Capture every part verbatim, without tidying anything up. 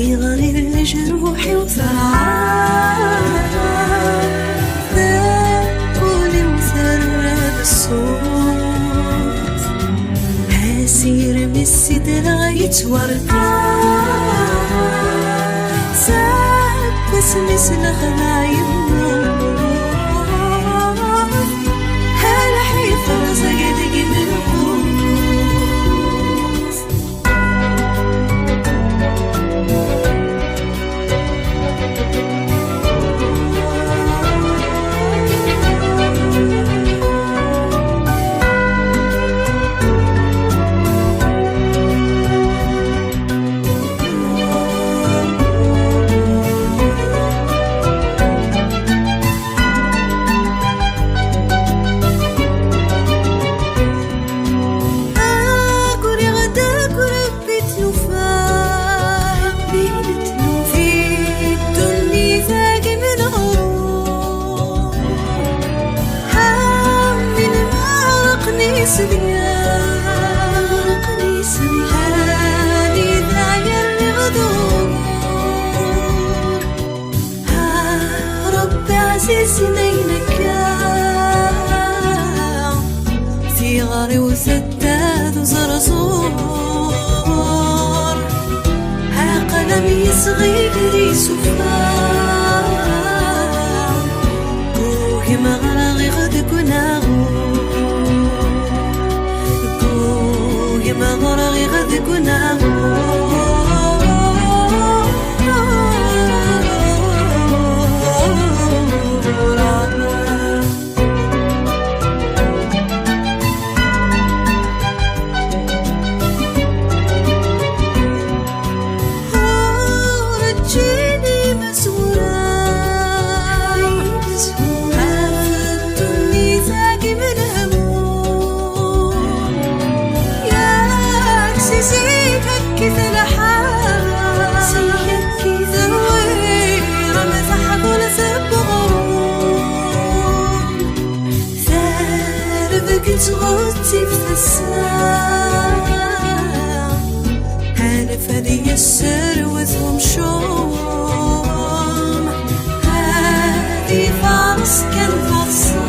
Iɣli leǧruḥ-iw terɛa, taquli-w terra-d ṣṣut. Asirem i sidreɣ yettwarka, seg wasmi s lexla yemmut. Lḥif rẓag deg imenqus. Aguriɣ-d akk Rebbi tlufa, Rebbi tlufa. Di ddunit-agi menɣur, ha min meɛrqen isebgan, meɛrqen isebgan. Anida yerriɣ d ugur. Ah, Ṛebbi ɛzizen ayen akka, tiɣri-w tedda d uẓerẓur. Aqlam yesɣigri s ufan, gugem ɣraɣ-iɣ deg unaɣur. Gugem ɣraɣ-iɣ deg unaɣur. Ur ǧǧin imezwura ɣef ddunit-agi menhmum. Yak si zik akkit lḥal, terwir am taḥbult n uɣrum. Tarbeǧ tettɣettib tasa, anef ad yesserwet umcum, ad ifaṛes kan taḍsa.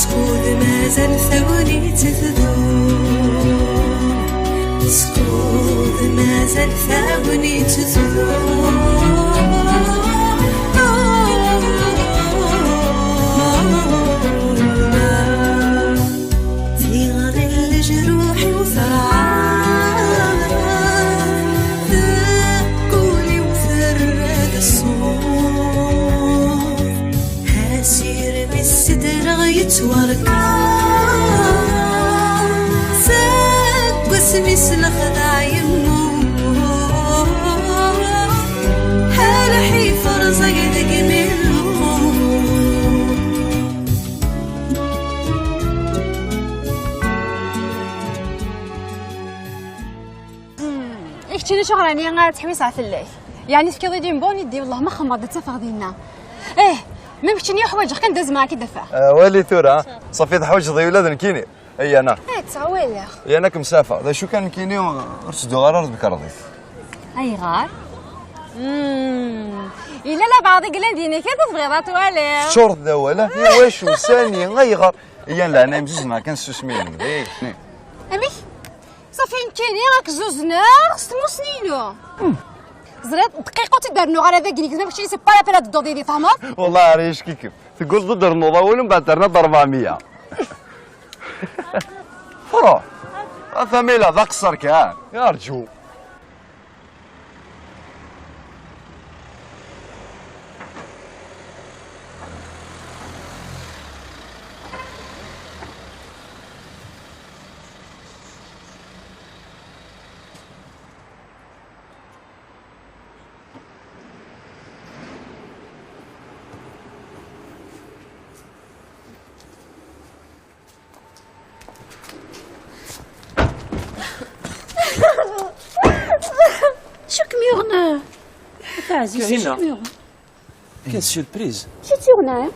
Skud mazal tagnit tdum, skud mazal tagnit tdum. Tiɣri n leǧruḥ-iw terɛa, taquli-w terra-d ṣṣut. Asirem i sidreɣ yettwarka, seg wasmi s lexdeɛ yemmut. Lḥif rẓag deg imenqus. I keččini acuɣer ɛni ara ttḥewwiseɣ fell-ak? Yeɛni tefkiḍ-iyi-d une bonne idée, wellah ma xemmeɣ-d ad tt-afeɣ dinna. Eh, ma keččini uḥwaǧeɣ kan d azemreɣ ad k-id-afeɣ. Ah, wali tura, ṣafi teḥwaǧeḍ-iyi ula d nekkini. Ay ana. Eh, ttɣawaleɣ. Ay ana kem-safeɣ. D acu kan nekkini ur ttedduɣ ara ɣer tbekrḍit. Ayɣer? Hmm. Yella labaɛḍ i yellan dinna kan tebɣiḍ ad twaliḍ. Teččureḍ d awal, ah, iwacu, sani, ayɣer? Iyan leɛnaya-m zuzneɣ kan ssusmi-inem. Eh, ne. Amek? Ṣafi nekkini ad k-zuzneɣ s tmusni-inu. Ẓriɣ, dqiqa ur tt-id-rennuɣ ara dagi, nekk d keččini c'est pas la peine ad tedduḍ yid-i, tfehmeḍ? Wallah, ara yeckikem. Teggulleḍ ad d-ternuḍ awal, mbeɛd terniḍ ṛebɛemya. Truḥ. A Famila, d aqeṣṣer kan. Arǧu. Acu kem-yuɣen? A Taɛzizt, Kahina. Acu kem-yuɣen? Quelle surprise! Acu tt-yuɣen, ɛni?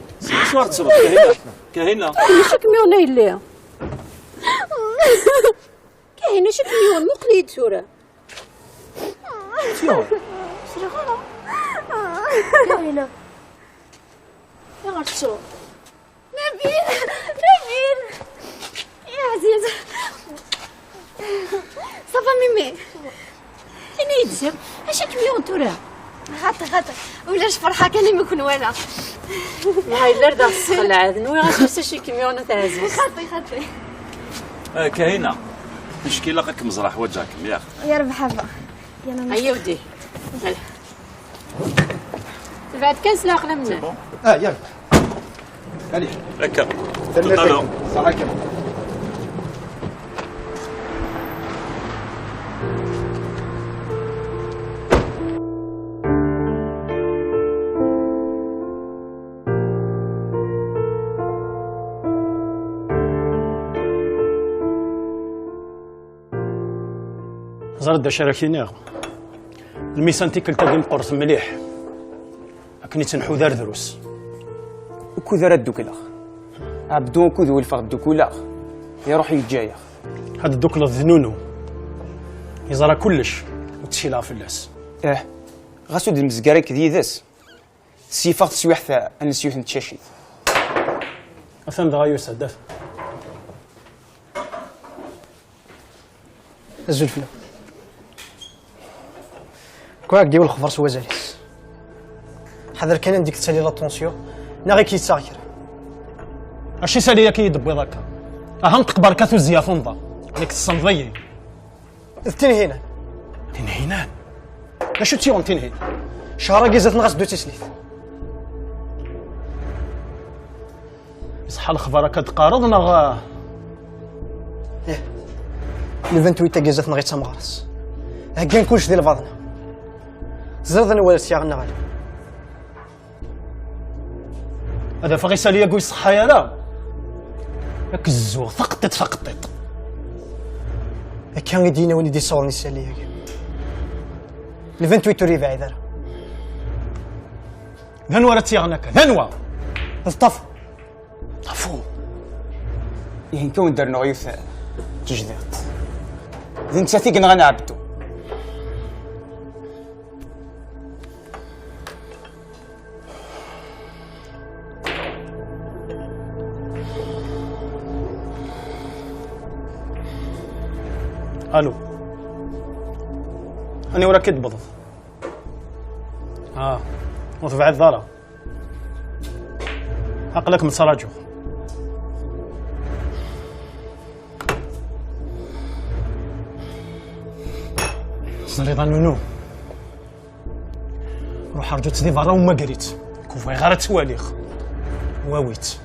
Acu ara tettruḍ, Kahina? Kahina! Acu kem-yuɣen a yelli? Kahina, acu kem-yuɣen? Muqel-iyi-d tura. Tiens. Sliɣ ara. Kahina. Ayɣer tettruḍ? Nabil! Nabil! Ya ɛziz! Ça va, Mimi? Ini-yi-d ziɣ, acu i kem-yuɣen tura? Xaṭi, xaṭi, ulac, ferḥeɣ kan imi ken-walaɣ. Ay, yella ar d aɣ-tesxelɛeḍ, nwiɣ-as wissen acu i kem-yuɣen a taɛzizt. Xaṭi, xaṭi. Ah, Kahina, ticki ilaq ad kem-ẓreɣ, ḥwaǧeɣ-kem, yax. Yerbeḥ a baba. Yalla. Ayya, wdi. Tebɛed kan s leɛqel a mmi. Ah, yerbeḥ. Allez. Akka. Tout à l'heure. Ṣaḥa kan. Ẓriɣ d acu ara k-iniɣ. Lmisan tikkelt-agi meqqret mliḥ. Akken i tt-nḥuder drus. Ukud ara ddukleɣ. Ɛebdu ukud welfeɣ ddukulaɣ. Iruḥ yeǧǧa-yaɣ. Ad ddukleḍ d Nunu. Yeẓra kullec, ur ttkileɣ fell-as. Eh, ɣas ur d-nmezgar akk d yid-s. Syifaɣ teswiḥt a nesyiwet n tcacit. Atan dɣa yusa-d, atan. Azul fell-am. Kra deg yiwen lexber s wazal-is. Ḥader kan anda i k-tettali la tension, neɣ i k-yettaɣ kra. Acu isali akka i yi-d-tewwiḍ akka? Aha, nṭeq berka tuzzya tunḍa. Nekk tessneḍ-iyi. D Tinhinan. Tinhinan? D acu tt-yuɣen Tinhinan? Cehṛ-agi zdat-neɣ as-d-ur tislit. Iṣeḥḥa lexbar akka d-qqareḍ neɣ? Ih. Le vingt-huit agi zdat-neɣ i d tameɣra-s. Heggan kullec di lbaḍna. Teẓriḍ anwa ara s-yaɣen neɣ ala? Ad afeɣ isali-agi ur iṣeḥḥa ara. Ad k-zzuɣ taqeṭṭiṭ taqeṭṭiṭ. Akka i d-yenna win i d-yessawḍen isali-agi. Le vingt-huit ur yebɛid ara. D anwa ara tt-yaɣen akka? D anwa? D Ṭafu. Ṭafu. Ihi nekk ad wen-d-rnuɣ yiwet n tejdiṭ. D nettat i yenɣan Ɛebdu. Allo. Aniwer akka i d-tewwḍeḍ? Ah, ur tebɛideḍ ara. Aql-ak mettraǧuɣ. Teẓriḍ a Nunu? Ruḥ rǧu-tt di berra, ummager-itt. Nekk ur bɣiɣ ara ad tt-waliɣ. Wawi-tt.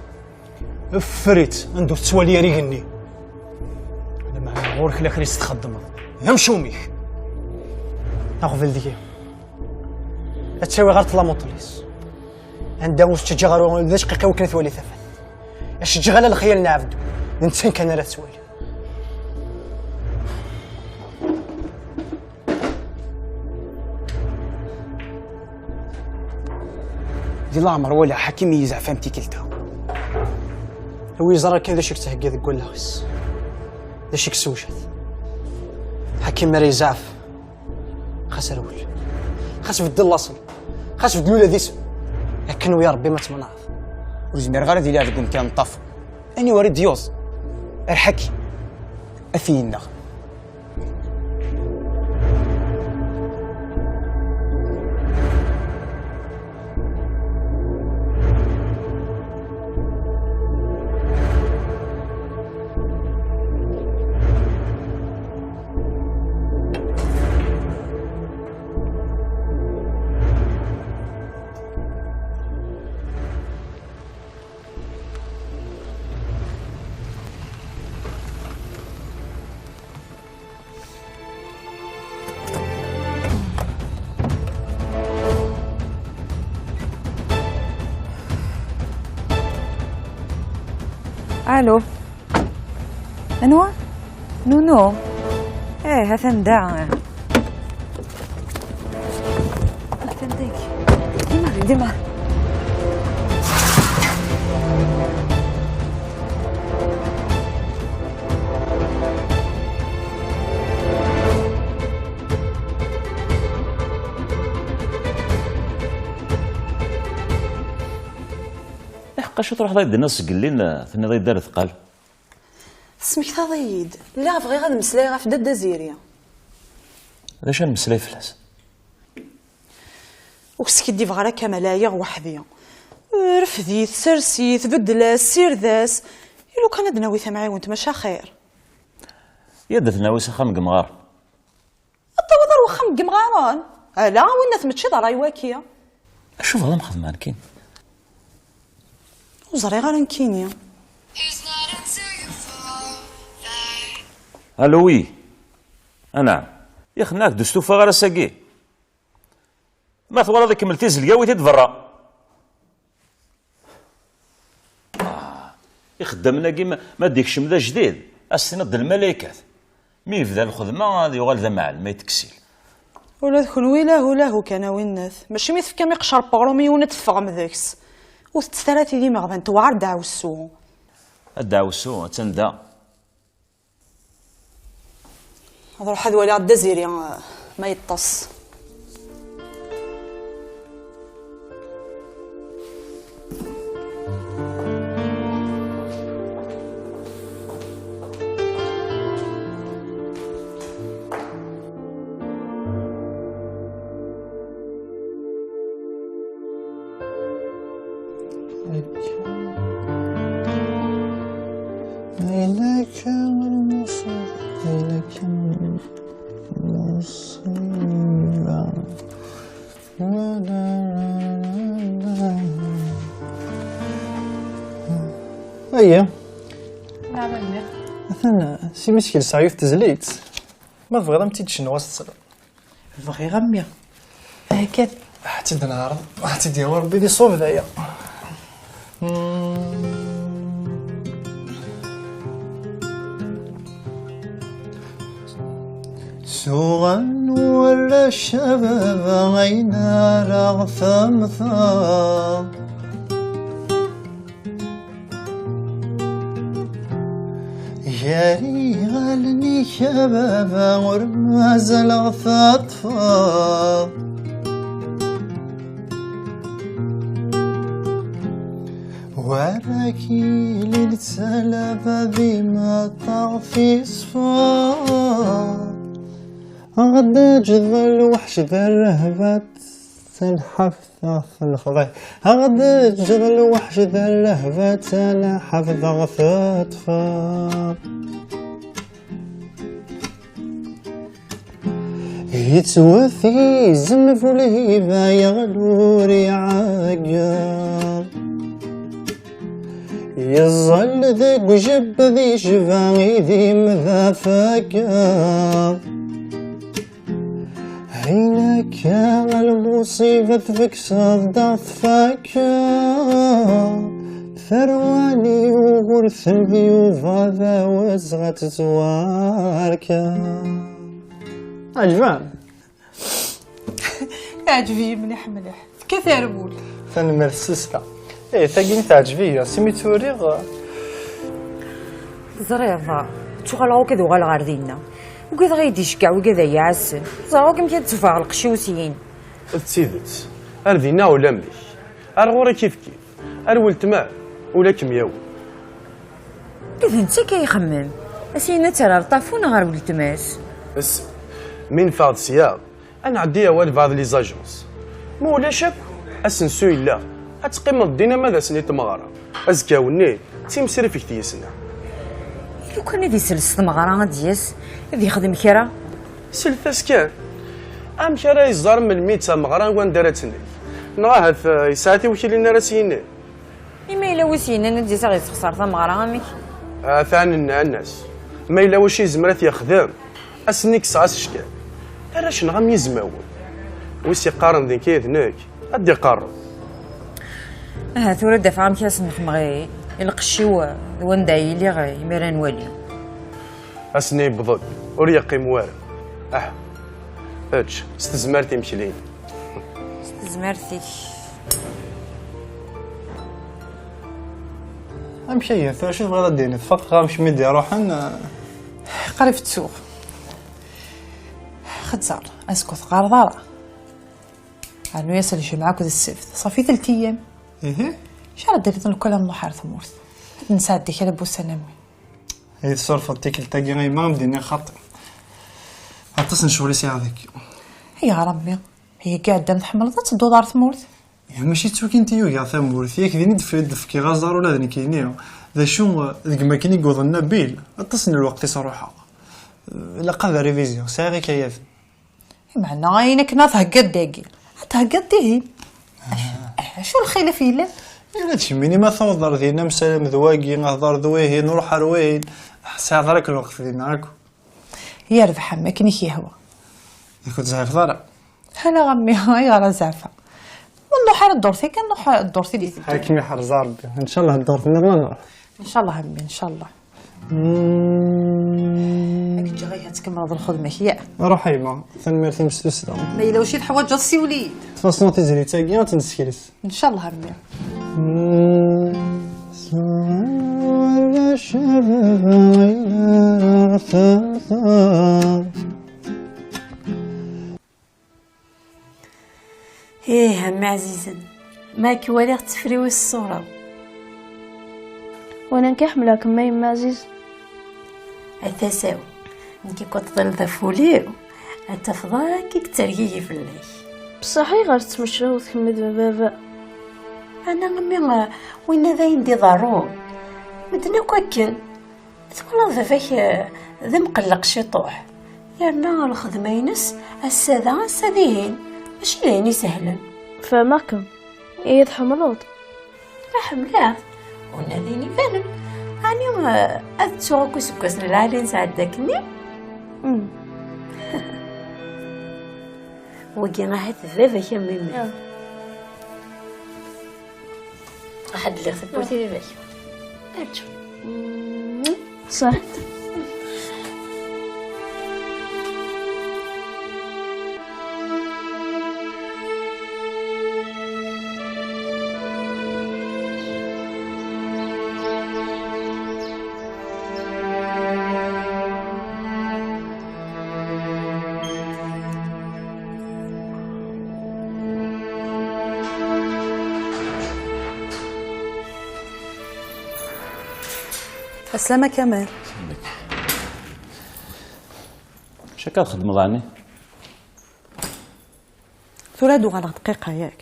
Ffer-itt, anda ur tettwali ara igenni. Lameɛna ɣur-k lakris txeddmeḍ. D amcum-ik. Aɣbel deg-i. Ad tt-awiɣ ɣer tlamuṭel-is. Anda ur teǧǧa ɣer ula d acqiq i wakken ad twali tafat. Ad ceǧǧeɣ ala lexyal n Ɛebdu. D netta kan ara tettwali. Di leɛmer walaɣ Ḥakim i yezɛef am tikkelt-a. A wi yeẓran kan d acu i yetthegga deg wallaɣ-is. D acu i yessewjad. Ḥakim mi ara yezɛef, xas rwel. Xas beddel laṣel. Xas beddel ula d isem. Akken wi Rebbi ma tmenɛeḍ. Ur zmireɣ ara ad iliɣ deg umkan n Ṭafu. Aniwer i d-yuẓ? Ar Ḥakim. Ad t-yenneɣ. Allô. Anwa? Nunu. Eh, atan da. Atan dagi. Démarre, démarre. Acu truḥeḍ ad d-tenniḍ seg llin, tenniḍ-iyi-d ar deqqal? Tesmektaḍ-iyi-d. Lliɣ bɣiɣ ad mmeslayeɣ ɣef Dda Ziri. D acu ad nemmeslay fell-as? Ur skiddibeɣ ara, Kamal, ɛyiɣ weḥd-i. Refd-it, sers-it, beddel-as, sired-as. I lukan ad d-nawi tamɛiwent, maca xir. Ad d-nawi s axxam n yemɣaren. Ad tawiḍ ar wexxam n yemɣaren? Ala, a winna tmeččiḍ ṛṛay waki. Acu bɣiḍ ad m-xedmeɣ nekkini? Ur ẓriɣ ara nekkini. Alo, wi? Anɛam. Ixnaq d ustufa ɣer ass-agi. Ma twalaḍ ikemmel tizelgawit-id berra. Ah, ixeddamen-agi ma, ma d-ikcem d ajdid, ad s-tiniḍ d lmalaykat. Mi yebda lxedma, ad yuɣal d amɛellem, ay teksil. Ula d kenwi lahu lahu kan a winnat. Mačči mi tefkam iqcer n weɣrum i yiwen ad teffɣem deg-s. Ur tettet ara tidi imeɣban, tewɛer ddeɛwessu. A ddeɛwessu, attan da. Ad ruḥ ad waliɣ Dda Ziri, eh, ma yeṭṭes. Akka. Ayla kan lmuṣib-, ayla kan lmuṣiba. Aya. Nɛam a mmi. Atan si mi s-kelseɣ yiwet tezlit. Ma tebɣiḍ am tt-id-cennuɣ ad s-tesleḍ. Bɣiɣ a mmi. Ahat. Ad tt-id-neɛreḍ, ad tt-id-yawi Rebbi di ṣṣwab d aya. Suɣan warrac a baba ayen ara ɣ-temteḍ. Gar iɣallen-ik a baba ur mazal ɣ-teṭṭfeḍ. War ak-yilin d talaba d imeṭṭaɣ tisfeḍ. Ɣ-d-teǧǧeḍ lweḥc d rrehba d talḥaft ɣef lexḍi. Ɣ-d-teǧǧeḍ lweḥc d rrehba d talḥaft ɣ-teṭṭfeḍ. Yettwet yizem bu lhiba yeɣli ur iɛeggeḍ. Yeẓẓel deg ujebbed yecba idim d afeggeḍ. Ayen akka a lmuṣiba tbekseḍ-d ad ɣ-tfakkeḍ. Tarwa n Yugurten d Yuba d awezɣi ad tettwarkeḍ. Ɛeǧban? Iɛǧeb-iyi mliḥ mliḥ. Tekkat armul. Tanemmirt s tussda. Eh, tagini teɛǧeb-iyi, simi tt-uriɣ. Teẓriḍ, ttuɣaleɣ akk ad uɣaleɣ ɣer dinna. Ugadeɣ ad iyi-d-iceggeɛ wigad ay iɛassen. Ẓriɣ akk amek ad tteffɣeɣ lqecc-iw syin. D tidet. Ar dinna ulamek. Ar ɣur-i kifkif. Ar weltma ula kem-yawi. D netta akka ixemmem. As-yini ad terr ɣer ṭafu neɣ ɣer weltma-s? S-, mi neffeɣ-d sya, ad nɛeddi ar lbeɛḍ les agences. Ma ulac akk, asensu yella. Ad teqqimeḍ din ama d ass-nni n tmeɣra. Azekka-nni, d timesrift yis-neɣ. Lukan ad isel s tmeɣra ad d-yas, ad yexdem kra. Slet-as kan. Amek ara yeẓer melmi d tameɣra wanda ara tt-neg? Neɣ ahat, eh, yesɛa tiwkilin ara s-yinin? I ma yella wi s-yennan ad d-yas ad ɣ-yessexṣer tameɣra, amek? Atan nnan-as. Ma yella wacu yezmer ad t-yexdem, ass-nni kkseɣ-as ccan. Arrac-nneɣ am yizmawen. Wi s-yeqqaren d nekk i d nekk, ad d-iqerreb. Aha, tura ad d-afeɣ amek ara s-nexmeɣ i, i lqecc-iw d wanda i lliɣ, imir ad nwali. Ass-nni yewweḍ-d, ur yeqqim wara. Ah, ečč, s tezmert imekli. S tezmert-ik. Amek ay, tura acu tebɣiḍ ad d-tiniḍ? Faqeɣ amek mi d-iruḥen, eh. Qrib ttuɣ. Xeẓẓer, azekka ur teqqareḍ ara. Rnu-yas ljemɛa akked ssebt. Ṣafi telt ayyam. Ihi? Acu ara d-tiniḍ nekkni ad nruḥ ar tmurt? Ad nesɛeddi kra n wussan am wi. Ay tsurfeḍ tikkelt-agi a yemma, am d-iniɣ xaṭi. Aṭas n ccɣel i sɛiɣ dagi. Ayɣer a mmi? Ayagi iɛeddan tḥemmleḍ ad tedduḍ ar tmurt? Ya, mačči d tukint i yugiɣ tamurt, yak din i d-f-, d-fkiɣ aẓar ula d nekkini. D acu, deg makken i yuḍen Nabil, aṭas n lweqt i sruḥeɣ. Ilaq ad révision, sɛiɣ ikayaden. Meɛna ayen akken ad theggiḍ dagi, ad theggiḍ dihin. Acu, acu lxilaf yellan? Ila d kemmini ma tawḍeḍ ar din, amsalam d wagi, hḍer d wihin, ruḥ ar wihin. Sɛiɣ ara lweqt dinna akk. Yerbeḥ am akken i k-yehwa. Yak ur tezɛifeḍ ara? Ala a mmi, ayɣer ad zeɛfeɣ? Ma nruḥ ara ddurt-agi, nruḥ ddurt i d-iteddun. Ad kem-iḥrez Rebbi. Ncallah ddurt-nniḍen ad nruḥ. Ncallah a mmi, ncallah. Mm. Ad k-ǧǧeɣ ihi ad tkemmleḍ lxedma-k, ya? Ruḥ a yemma, tanemmirt-im s tussda. Ma yella wacu i teḥwaǧeḍ, siwel-iyi-d. De toute façon, tizlit-agi ad tt-nessekles. Ncallah a mmi. Mm. Ih, a mmi ɛzizen, ma k-waliɣ ttefriwis ṣṣura-w. Wala nekk i ḥemmleɣ-kem a yemma ɛzizen. A tasa-w, nekk i kuṭṭḍileḍ ɣef wul-iw, ad tafeḍ akka i yettergigi fell-ak. Beṣṣeḥ ayɣer tettmecraweḍ kemm d baba? Ana a mmi, winna d ayen d-iḍerrun. Medden akk akken. Twalaḍ baba-k, eh, d amqelleq ciṭuḥ. Yerna lxedma-ines ass-a da, ass-a dihin. Mačči d ayen isehlen. Fehmeɣ-kem. Ihi tḥemmleḍ? Ma ḥemmleɣ, ur nadin ibanen. Ɛni, eh, ad ttuɣ akk iseggasen n lɛali nesɛedda akkenni? Mm. Wagi ahat d baba-k a mmi. Ah. Ahat lliɣ tewwurt i baba-k. Aǧǧ. Ṣaḥit. Ɛeslama Kamal. Acu akka txeddmeḍ ɛni? Tura ad uɣaleɣ dqiqa, yak?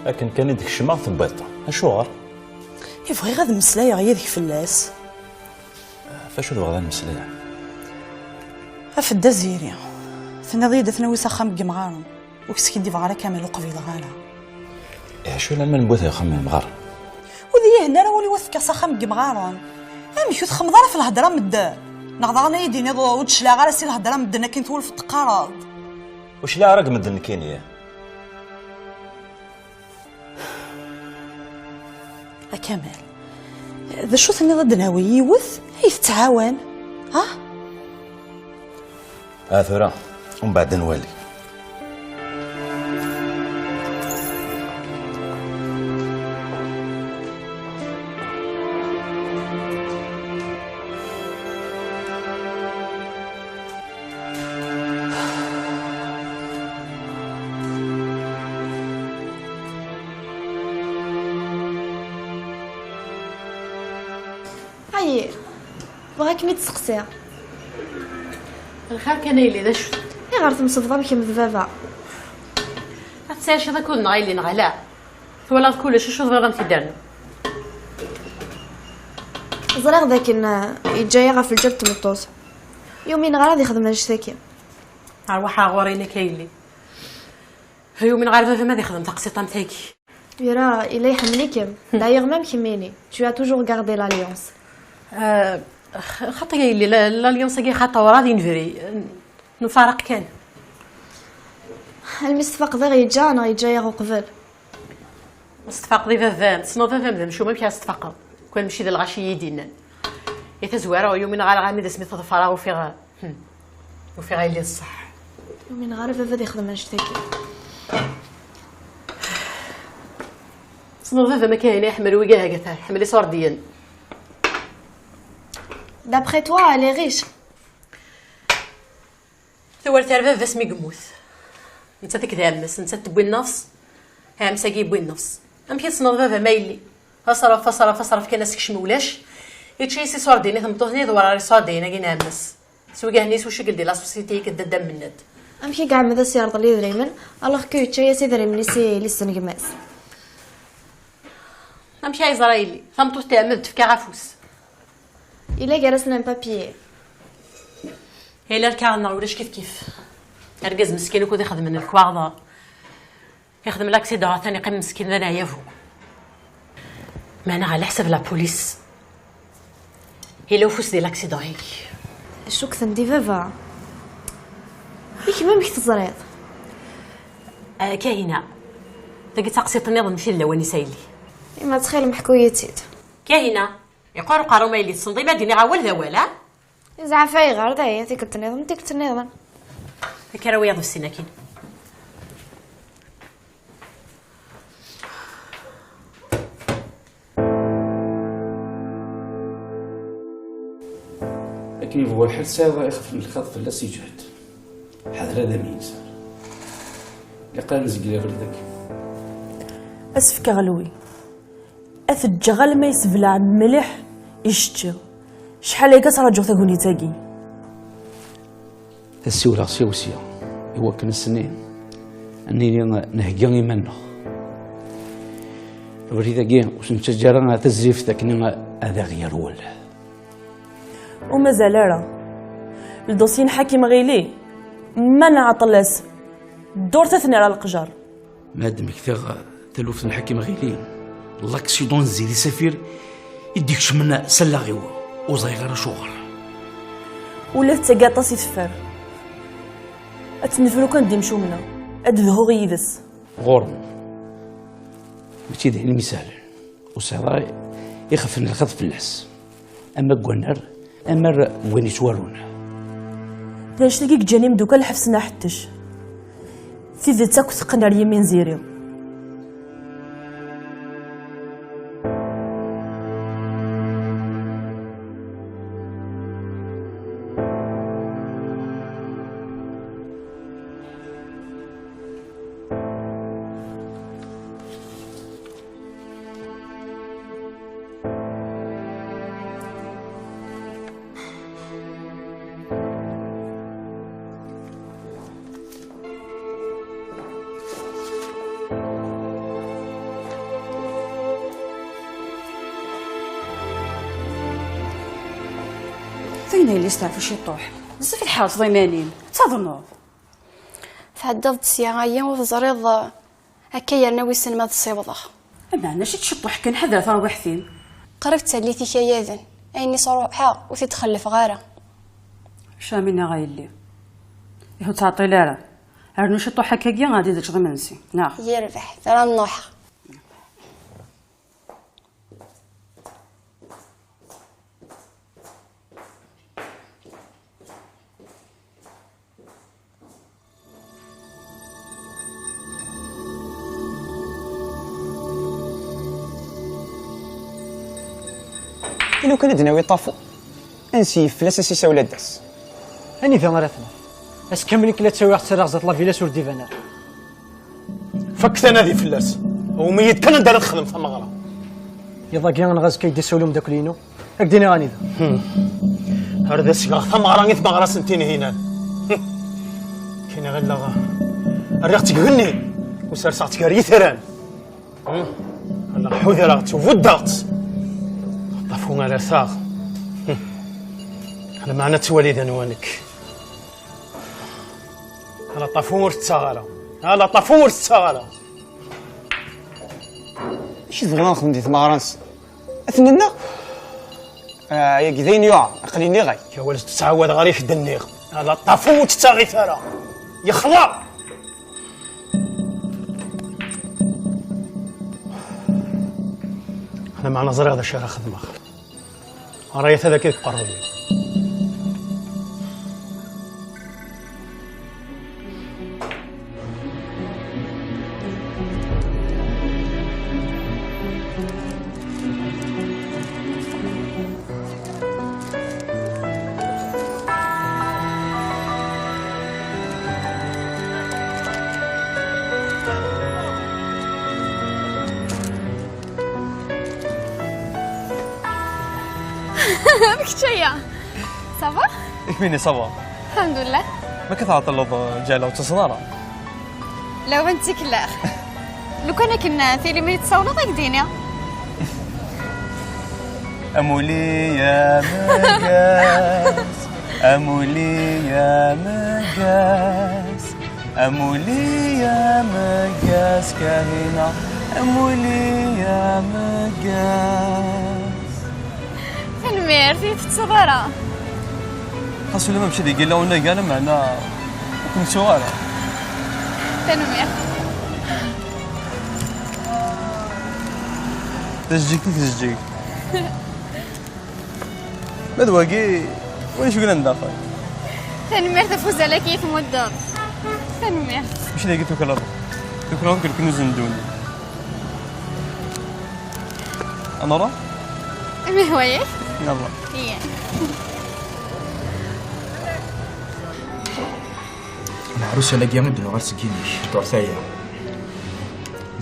Akken kan i d-kecmeɣ tewwiḍ-t. Acuɣer? I bɣiɣ ad mmeslayeɣ yid-k fell-as. Ɣef acu tebɣiḍ ad nemmeslay? Ɣef Dda Ziri. Tenniḍ-iyi-d ad t-nawi s axxam n yemɣaren. Ur k-skiddibeɣ ara Kamal, ur qbileɣ ara. Ihi acu laman n wwat axxam n yemɣaren? Ur d-iyi-henna ara wul-iw ad t-fkeɣ s axxam n yemɣaren. Amek ur txemmeḍ ara ɣef lhedra n medden? Neɣ daɣen ad iyi-d-tiniḍ ur d-cliɛeɣ ara si lhedra n medden akken twulfeḍ teqqareḍ? Ur cliɛeɣ ara deg medden nekkini. A Kamal, d acu tenniḍ ad d-nawi yiwet ay tettɛawan? Ha? Ha tura, umbeɛd ad nwali. Ayi, bɣa kem-id-steqsiɣ. Lxir kan a yelli, d acu? Ayɣer temsebḍam kemm d baba? Ad tettɛiceḍ akked-neɣ a yelli neɣ ala? Twalaḍ kullec, acu tebɣiḍ ad m-t-id-rnu? Ẓriɣ dakken, eh, yeǧǧa-yaɣ ɣef lǧal n tmeṭṭut. Yumin ɣer ad ixdem annect-agi. Rwaḥ ar ɣur-i nekk a yelli. Ur yumin ɣer baba-m ad ixdem taqsiṭ am tagi. Ira, yella iḥemmel-ikem. D'ailleurs, même kemmini. Tu as toujours gardé l'alliance. Ah, x-, xaṭi a yelli, la-, l'alliance-agi xaṭi werɛad i nebri. Nfaraq kan. Almi s-tfaqeḍ i ɣ-yeǧǧa, neɣ yeǧǧa-yaɣ uqbel? S-tfaqeḍ i baba-m, tessneḍ baba-m d amcum, amek ara s-tfaqeḍ? Kwan mačči d lɣaci i yi-d-yennan. I tazwara, ur yumineɣ ara armi d asmi teḍfer-aɣ, ufiɣ, hmm, ufiɣ a yelli d ṣṣeḥ. Ur yumineɣ ara baba ad ixdem annect-agi. Tessneḍ baba-m akka, yella iḥemmel wigad, agata, iḥemmel iṣurdiyen. D'après toi, elle est riche. Tuwalt ar baba-s mi yemmut. Nettat akked ɛemmi-s, nettat tewwi nnefs, ɛemmi-s-agi yewwi nnefs. Amek i tessneḍ baba-m a yelli? Aṣraf, aṣraf, aṣraf kan asekcem ulac. Yečča-yas iṣurdiyen i tmeṭṭut-nni, d werɛad iṣurdiyen-agi n ɛemmi-s. S wigah-nni s ucigel di la société-ik d dadda Mennad. Amek i iɛemmed ad s-yerḍel idrimen, alors que yečča-yas idrimen-is i yelli-s n gma-s? Amek ay yeẓra yelli? Tameṭṭut tɛemmed tefka afus. Yella gar-asen un papier. Yella lkaɣ-nneɣ ulac kif kif. Argaz meskin ukud ixedmen lekwaɣeḍ, ixdem l'accident, atan iqqim meskin d aneɛyabu. Meɛna ɣer leḥsab la police, yella ufus di l'accident-agi. Cukten di baba. I kemm amek teẓriḍ? Ah, Kahina, tagi d taqsiṭ nniḍen, mačči d lawan-is a yelli. Ima ttxil-m ḥku-yi-tt-id. Kahina, yeqqur uqerru-m a yelli, tessneḍ ima d-iniɣ awal d awal, a? Zɛaf ayɣer, d aya, tikkelt nniḍen, tikkelt nniḍen. Akka ara wiyaḍ bessin akin. Akken yebɣu lḥal, tesɛiḍ ixef n lxiḍ fell-as iǧhed. Ḥader ad am-yinser. Ilaq ad nzegger abrid-agi. Ad s-fkeɣ lwi. Ad t-ǧǧeɣ alma yessebleɛ mliḥ icečči. Cḥal akka ttraǧuɣ tagnit-agi. Ad siwleɣ sya u sya, i wakken ass-nni ad nili nhegga iman-nneɣ. Abrid-agi ur s-nettaǧǧa ara tazrift akken ad aɣ-yerwel. Ur mazal ara. Ldosi n Ḥakim Ɣili, ma nɛeṭṭel-as, ddurt ad ten-irr leqjer. Ma d-mmektiɣ taluft n Ḥakim Ɣili, laksiḍun n Zidi Safir i d-ikecmen s allaɣ-iw, ur ẓriɣ ara acuɣer. Ula d tagi aṭas i teffer. Ad tt-nefru kan d imcumen-a, ad d-dhuɣ yid-s. Ɣur-m. Mačči d ayen isehlen. Ur sɛiḍ ara ixef n lxiḍ fell-as. Ama deg wannar, ama deg wayen yettwarun. D annect-agi i yeǧǧan imeddukal ḥebsen aḥettec. Tidet akk teqqen ar yimi n Ziri. Tayen a yelli, steɛfu ciṭuḥ. Bezzaf i tḥerseḍ iman-im. Taḍneḍ. Tɛeddaḍ-d sya ayi ur teẓriḍ, eh, akka yerna wissen ma ad ssiwḍeɣ. Meɛna ciṭ ciṭuḥ kan, ḥader tarwiḥt-im. Qrib d tallit ikayaden. Ayen i sruḥeɣ ur t-id-xellfeɣ ara. Acu am-iniɣ a yelli? Ihi ur ttɛeṭṭil ara. Rnu ciṭuḥ akkagi, ɛad i d-teččeḍ imensi, neɣ? Yerbeḥ, tura ad n-ruḥeɣ. I lukan ad d-nawi ṭafu, ad nseyyef fell-as, ad s-isawel ad d-tas. Anida ara t-naf? Ass kamel nekk la ttawiɣ ttarraɣ zdat la villa-s ur d-iban ara. Fakket anadi fell-as. Awem-iyi-d kan anda ara texdem tameɣra. Iḍ-agi neɣ azekka i d-isawel umeddakel-inu, ad k-d-iniɣ anida. Hmm. Ar d as-geɣ tameɣra i tmeɣra-s n Tinhinan. Hmm. Kiniɣ illeɣ rriɣ-tt deg igenni, u serseɣ-tt gar yitran. Hmm. Aleɣ ḥudreɣ-tt u buddeɣ-tt. Ṭafu ara taɣ. Hmm. Lameɛna ttwali d anwa nekk. Ala ṭafu ur tettaɣ ara. Ala ṭafu ur tettaɣ ara. Acu tebɣiḍ ad nexdem di tmeɣra-nsen? Ad ten-nneɣ? Ah, yagi d ayen yuɛer, aql-i nniɣ-ak. Awal tettɛawad ɣer i k-d-nniɣ. Ala ṭafu ur tettaɣit ara. Yexḍa! Lameɛna ẓriɣ d acu ara xedmeɣ. Rayet ad akka deg uqerruy-iw. D kečč aya. Ça va? Ikmini, ça va. Lḥemdullah. Ma ka tɛeṭṭleḍ, eh, Ǧala, ur tettaseḍ ara? Lawan d tikellex. Lukan akken tili mi yi-tessawleḍ, ad k-d-iniɣ. Amuli ameggaz, amuli ameggaz, amuli ameggaz, Kahina, amuli ameggaz. Tanemmirt, ur tettuḍ ara. Xas ulamma mačči deg yella unagal, meɛna ur kem-ttuɣ ara. Tanemmirt. Tajeǧǧigt i tjeǧǧigt. Ma d wagi, walac uglan daxel. Tanemmirt ɣef uzal-agi i tmuddeḍ. Tanemmirt. Mačči dagi tuklaleḍ. Tuklaleḍ deg leknuz n ddunit. Ad nruḥ? Imi hwa-yak? Yalla. Iya. Mɛa ussan-agi i d-nuɣal seg yimi-k, ddurt aya.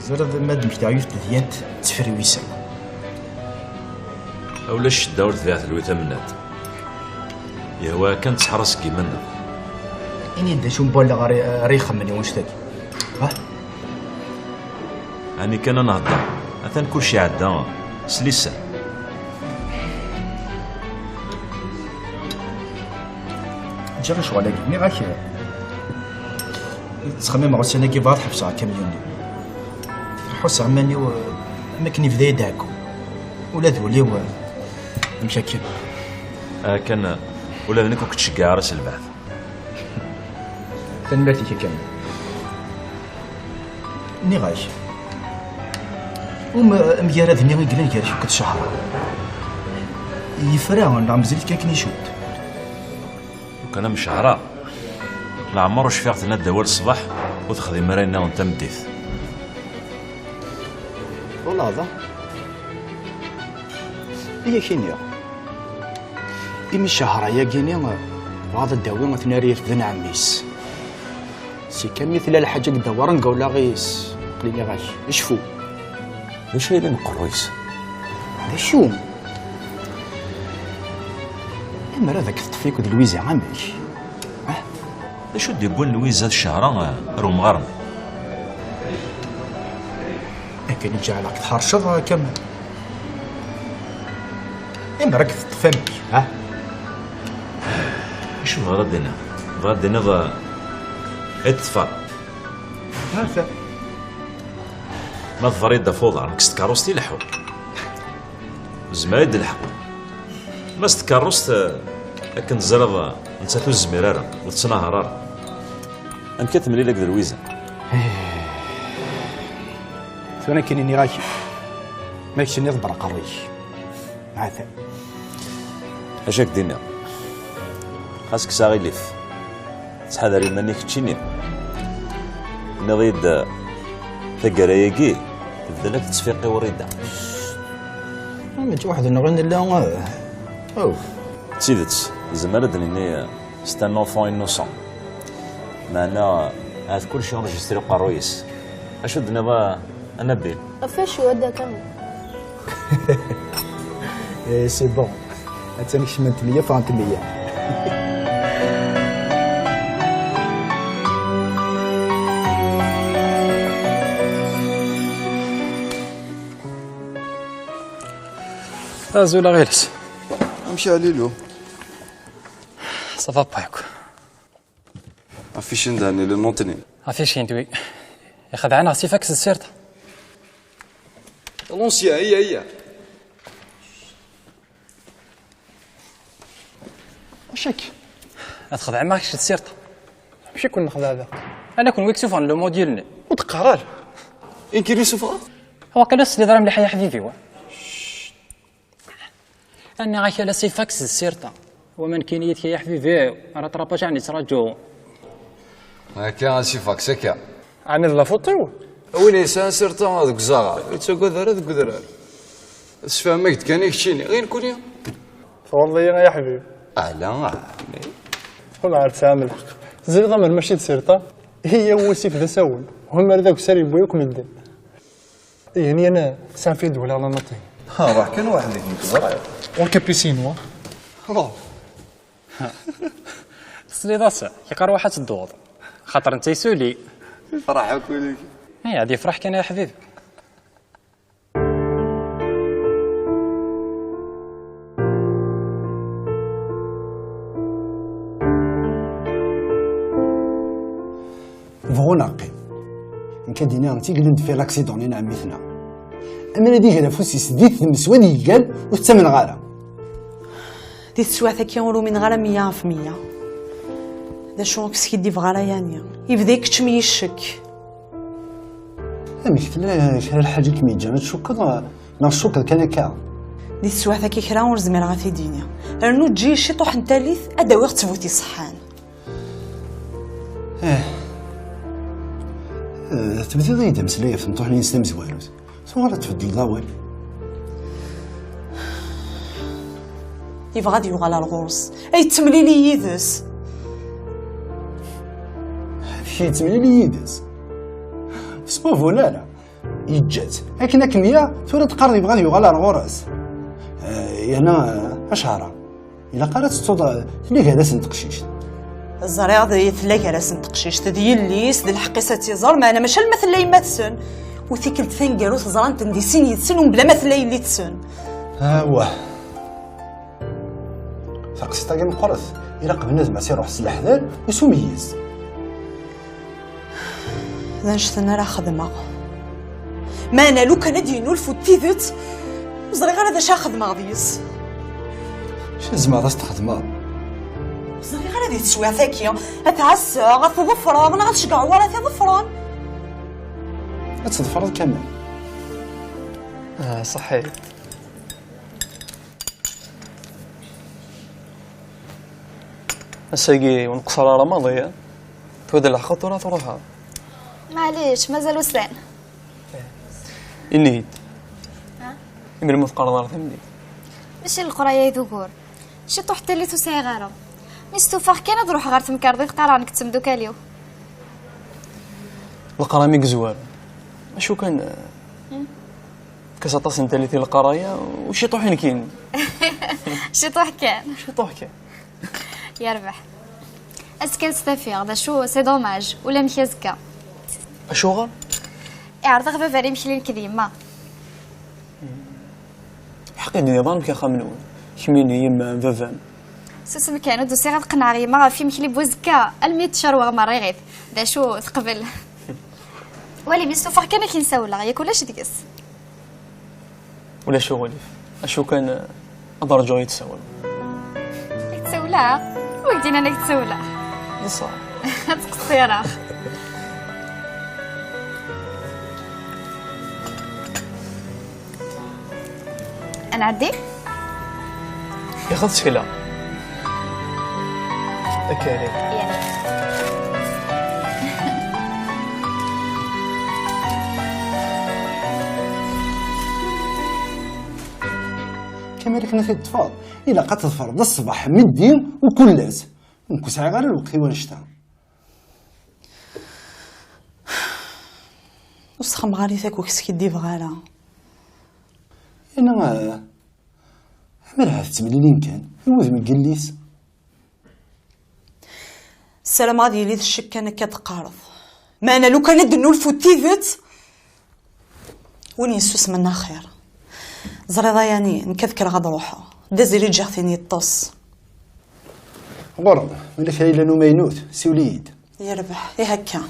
Ẓriɣ ma d mmektaɣ yiwet tedyant ttefriwiseɣ. A ulac ccedda ur tbiɛ telwi tamnat. Yehwa kan tteḥra seg yiman-nneɣ. Ini-d d acu n walaɣ ara ara ixemmen i wanect-agi. Ha? Ani kan ad nehder. Atan kulci iɛedda s lisan. Ǧǧiɣ ccɣel-agi, nniɣ-ak. Ttxemmimeɣ ussan-agi bɣiɣ ad ḥebseɣ akamyun-nni. Ḥusseɣ iman-iw, eh, am akken yebda-yi-d ɛeggu. Ula d wul-iw, eh, amek akken. Ah, kan, eh, ula d nekk ur k-ttceggiɛeɣ ara s lbeɛd. Tanemmirt-ik a Kamel. Nniɣ-ak, um, amgarad-nni igellan gar-ak akked Cahra, yefra neɣ mazal-it kan akken icudd? Lukan am Cahra, leɛmer ur cfiɣ tenna-d awal ṣṣbeḥ ur texdim ara ayen nniḍen tameddit. Walaɣ da. I ak-iniɣ, imi Cahra-yagi-ni, bɣiɣ ad d-awiɣ ad ten-irefden ɛemmi-s. Si kan mi tella lḥaǧa deg ddawaṛ n gawlaɣ-is, aql-i nniɣ-ak, cfu. D acu ay yellan deg uqerruy-is? D acu? Amer ad ak-teṭṭef yakk d Lwiza, amek? Ah? D acu d-yewwin Lwiza d Cahra, eh, ar umɣar-nni? Akken i ǧeɛleɣ tḥerceḍ, a Kamal. Amer ad k-teṭṭef amek, ha? Acu tebɣiḍ ad d-tiniḍ? Tebɣiḍ ad d-tiniḍ, eh, i teḍfer? Ata. Ma teḍfer-iyi-d ɣef uḍar, nekk s tkeṛṛust i leḥḥuɣ. Nezmer ad d-nleḥqu. Ma s tkeṛṛust, eh, akken teẓriḍ, eh, nettat ur tezmir ara, ur tettnahar ara. Amek ad temlil akked Lwiza? Tura akken iniɣ-ak, ma k-tenniḍ berqerr-ik. Atan. Acu ak-d-iniɣ? Xas kkes aɣilif. Ttḥadar iman-ik keččini. Tenniḍ-iyi-d taggara-agi tebda la tettfiqi Wrida. Ah, mačči weḥd-neɣ i nella, ah. Aw. D tidet, nezmer ad d-nini c'est un enfant innocent. Meɛna, ahat kullec enregistré uqerruy-is. Acu d-tenniḍ a, a Nabil? Ɣef wacu a Dda Kamel? Eh, c'est bon. Attan kecment meyya, ffɣent meyya. Azul a Ɣiles. Amek a Lilu? Ça va pas yakk. Affiche-nni d Dani, le nom-nni. Affiche-nni d wi. Ixdeɛ-aneɣ Sifaks d Sirta. L'ancien, iya, iya. Acu akka? Ad xedɛem ma kečč d Sirta. Acu i ken-nexdeɛ da? Ala kenwi i yessufɣen le module-nni. Ur d-qqar ara. Inki i yessufɣen? Waqila ur tesliḍ ara mliḥ ay aḥbib-iw. Nniɣ-ak ala Sifaks d Sirta. Waman kan yid-k ay aḥbib-iw, ara trapac ɛni ttraǧu. Akka a Sifaks, akka. Ɛni d la faute-iw? A win yesɛan Sirta deg uzaɣar, ur yettagad ara deg udrar. Sfehmeɣ-d kan i keččini, i nekni? Tɣelḍeḍ-iyi ay aḥbib. Ala, ɛni? Ur ɛad tesɛam lḥeqq. Tezriḍ amer mačči d Sirta, iya wasif d asawen. Umer d akessar yewwi akk medden. Ihi, yan sɛan fi d-walaɣ la note. Ha, ruḥ kan weḥd-k, nekk ẓriɣ. Ur cappuccino. Ruḥ. Tesliḍ-as, yak arwaḥ ad tedduḍ. Xaṭer netta yesuli. Yefreḥ akk wul-ik. Ay, ad yefreḥ kan ay aḥbib. Bɣu neɣ qqim. Nekk ad d-iniɣ netta i yellan deffir l'accident-nni n ɛemmi-tneɣ. Amer ad iger afus-is di tmes wad yeggan, ur t-ttamneɣ ara. Di teswiɛt-agi ur umineɣ ara meyya ɣef meyya. D acu ur k-skiddibeɣ ara yani? Yebda ikeččem-iyi ccek. Amek tella kra lḥaǧa i kem-yeǧǧan ad tcukkeḍ, neɣ tcukkeḍ kan akka? Di teswiɛt-agi kra ur zmireɣ ad t-id-iniɣ. Rnu eǧǧ-iyi ciṭuḥ n tallit ad d-awiɣ ttbut iṣeḥḥan. Eh. Eh, tebdiḍ-iyi-d ameslay ɣef tmeṭṭut-nni-ines tamezwarut. Tuɣal ad tbeddleḍ awal. Yebɣa ad yuɣal ar ɣur-s. Ay yettemlili yid-s. Amek yettemlili yid-s? S wabun ara. Yeǧǧa-tt. Akken akken ya, tura teqqareḍ yebɣa ad yuɣal ar ɣur-s. Eh, yerna, eh, acehra. Ilaq ara tettuḍ, eh, tella gar-asen teqcict. Ẓriɣ d tella gar-asen teqcict, d yelli-s, d lḥeqq-is ad tt-iẓer, meɛna mačči alma tella yemma-tsen. U tikkelt taneggarut ẓran-ten di sin yid-sen, u mebla ma tella yelli-tsen. Awah. Taqsiṭ-agi meqqret. Ilaq bnadem ad s-iruḥ s leḥder, u s umeyyez. D annect-en ara xedmeɣ. Meɛna lukan ad d-yennulfu d tidet, ur ẓriɣ ara d acu ara xedmeɣ deg-s. Acu tzemreḍ ad s-txedmeḍ? Ur ẓriɣ ara di teswiɛt-agi, ad t-ɛasseɣ, ad t-ḍefreɣ, neɣ ad ceggɛeɣ war ad t-iḍefren. Ad t-tḍefreḍ kamel. Ah, ṣaḥit. Ass-agi ur nqeṣṣer ara maḍi, eh? Tura d lḥeqq tura truḥeḍ. Maɛlic, mazal ussan. Ini-yi-d. Ha? Imi ur teqqareḍ ara tamedyazt? Mačči d leqraya i d ugur. Ciṭuḥ n tallit ur sɛiɣ ara. Mi stufaɣ kan ad ruḥeɣ ɣer temkarḍit qqareɣ nekk d temdukal-iw. Leqraya mi yezwar. Acu kan, eh, Tefkiḍ aṭas n tallit i leqraya, u ciṭuḥ nekkini. Ciṭuḥ kan. Ciṭuḥ kan. Yerbeḥ. Azekka ad s-tafiɣ, d acu, c'est dommage, ulamek azekka. Acuɣer? Iɛreḍ-aɣ baba ar imekli nekk d yemma. Ḥaq i d-nniḍ, amek axxam-nwen? Kemmini, yemma-m, baba-m? Susem kan, ur d-usiɣ ad qenɛeɣ yemma ɣef yimekli n wazekka, almi tcerweɣ merriɣit. D acu, teqbel? Wali mi stufaɣ kan ad k-in-sawleɣ, yak ulac deg-s. Ulac uɣilif. Acu kan, ad rǧuɣ i tsawleḍ. Ad k-tsawleɣ? Wi k-d-yennan ad k-tsawleɣ? D ṣṣeḥ. Ad ttqeṣṣireɣ. Ad nɛeddi? Ixeḍ ttekla. Akka. Kamel, akken ad t-id-teṭṭfeḍ, ilaq ad tḍefreḍ ṣṣbeḥ, meddi, u kul ass. Nekk ur sɛiɣ ara lweqt i wanect-a. Ur sxemɣarit akk, ur k-skiddibeɣ ara. Yerna, eh, amer ahat ttemlilin kan, i wudem n yelli-s. Ssarameɣ ad yili d ccek kan akka d-teqqareḍ. Meɛna lukan ad d-nnulfu d tidet, win yessusmen axir. Ẓriḍ a Yani, nekk ad kkreɣ ad ruḥeɣ. D aziri ǧǧiɣ tin yeṭṭes. Ɣur-m, ma yella kra yellan umaynut, siwel-iyi-d. Yerbeḥ, ih akka.